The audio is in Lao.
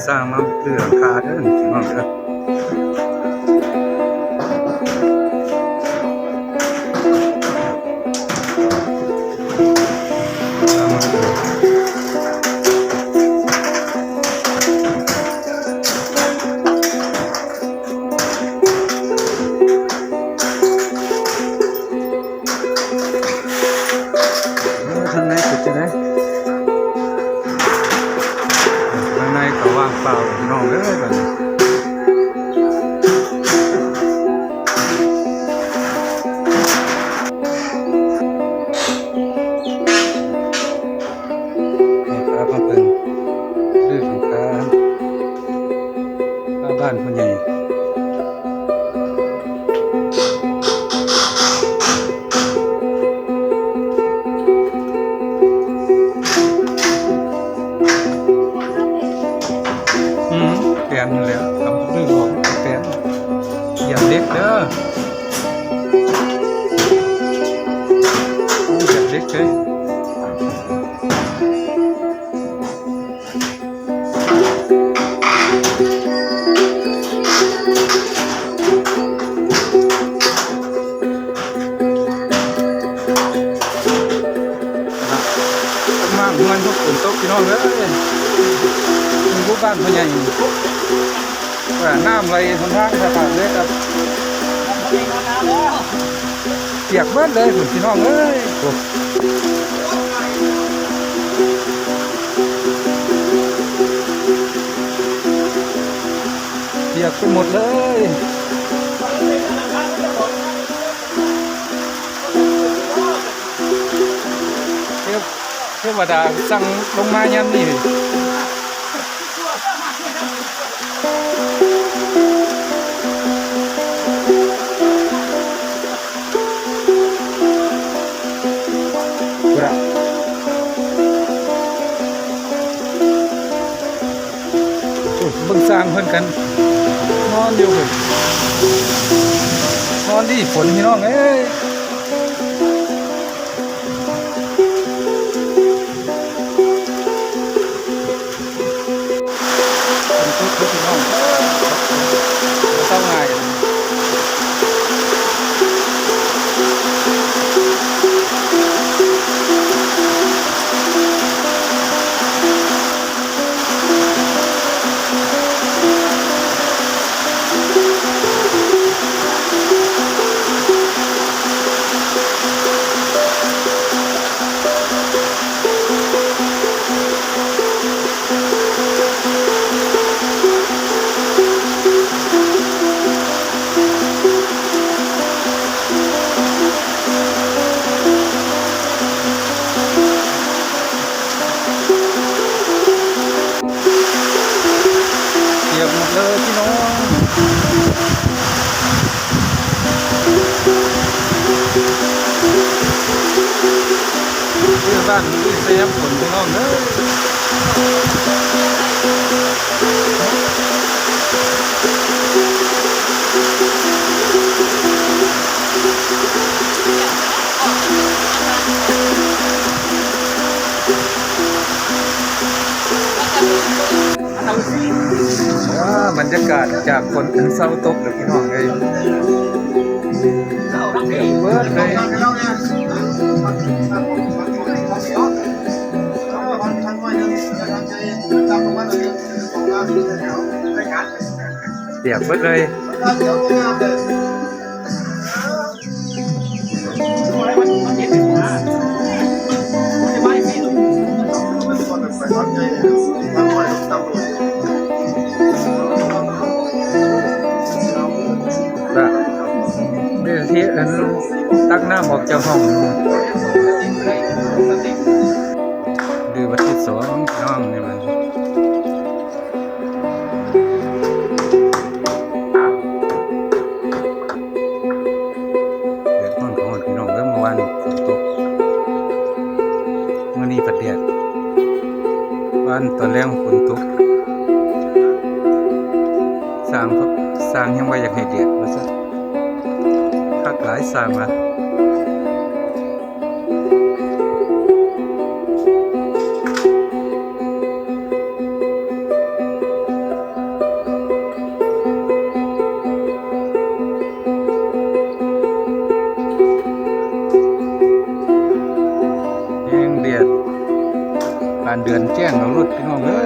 ສ້າງມາເພື່ອຄາເດີພີ່ນ້ອງເດີ. ເອີ ທາງໃນເປັນຈັ່ງໃດ? ທາງໃນກໍວ່າງເປົ່າພີ່ນ້ອງເອີຍ ບັດນີ້. ນີ້ພາມາເບິ່ງລືຫຼັງຄາ ຄາບ້ານພໍ່ໃຫຍ່. ອືມ ແປນຫັ້ນແຫຼະ ທຳພື້ນອອກແປນ ຢຽບເຫຼັກເດີ ຢຽບເຫຼັກເດີ. ມາເຮືອນພວກຝົນຕົກພີ່ນ້ອງເອີຍ ເປັນຜູ້ບ້ານພໍ່ໃຫຍ່ ວ່ານ້ຳໄຫຼຫົນທາງຂາດເລີຍຄັບ ປຽກເບິດເລີຍພຸ້ນພີ່ນ້ອງເອີຍ ໂອ້ ປຽກໄປໝົດເລີຍ. ເທວະດາສັ່ງລົງມາຍາມນີ້ ພຸ້ນລະ ໂອ້ຍ ເບິ່ງຊ່າງເພິ່ນກັນ ນອນຢູ່ພຸ້ນ ນອນດີຝົນພີ່ນ້ອງເອີຍ. ຝົນຕົກເດີພີ່ນ້ອງ ບໍ່ເຊົາງ່າຍ. ປຽກໝົດເລີຍພີ່ນ້ອງ ເຮືອນບ້ານມີແຕ່ຝົນພີ່ນ້ອງເອີຍ. ອ່າ ບັນຍາກາດຈາກຝົນອັນເຊົາຕົກແລ້ວພີ່ນ້ອງເອີຍ ເປີດເລີຍ. ປຽກເບິດເລີຍ. ເປັນທີ່ອັນຕັກນ້ຳອອກຈາກຫ້ອງ ຫຼືວັນທີສອງ ພີ່ນ້ອງ ໃນວັນ ແດດຮ້ອນກໍຮ້ອນ ພີ່ນ້ອງເອີຍ ມື້ວານຝົນຕົກ ມື້ນີ້ພັດແດດ ວານຕອນແລງຝົນຕົກ ຊ່າງ ຊ່າງຍັງວ່າຢາກໃຫ້ແດດວ່າຊັ້ນ ຄັກຫຼາຍຊ່າງວ່າ. ເຕືອນແຈ້ງເອົາໂລດພີ່ນ້ອງເອີຍ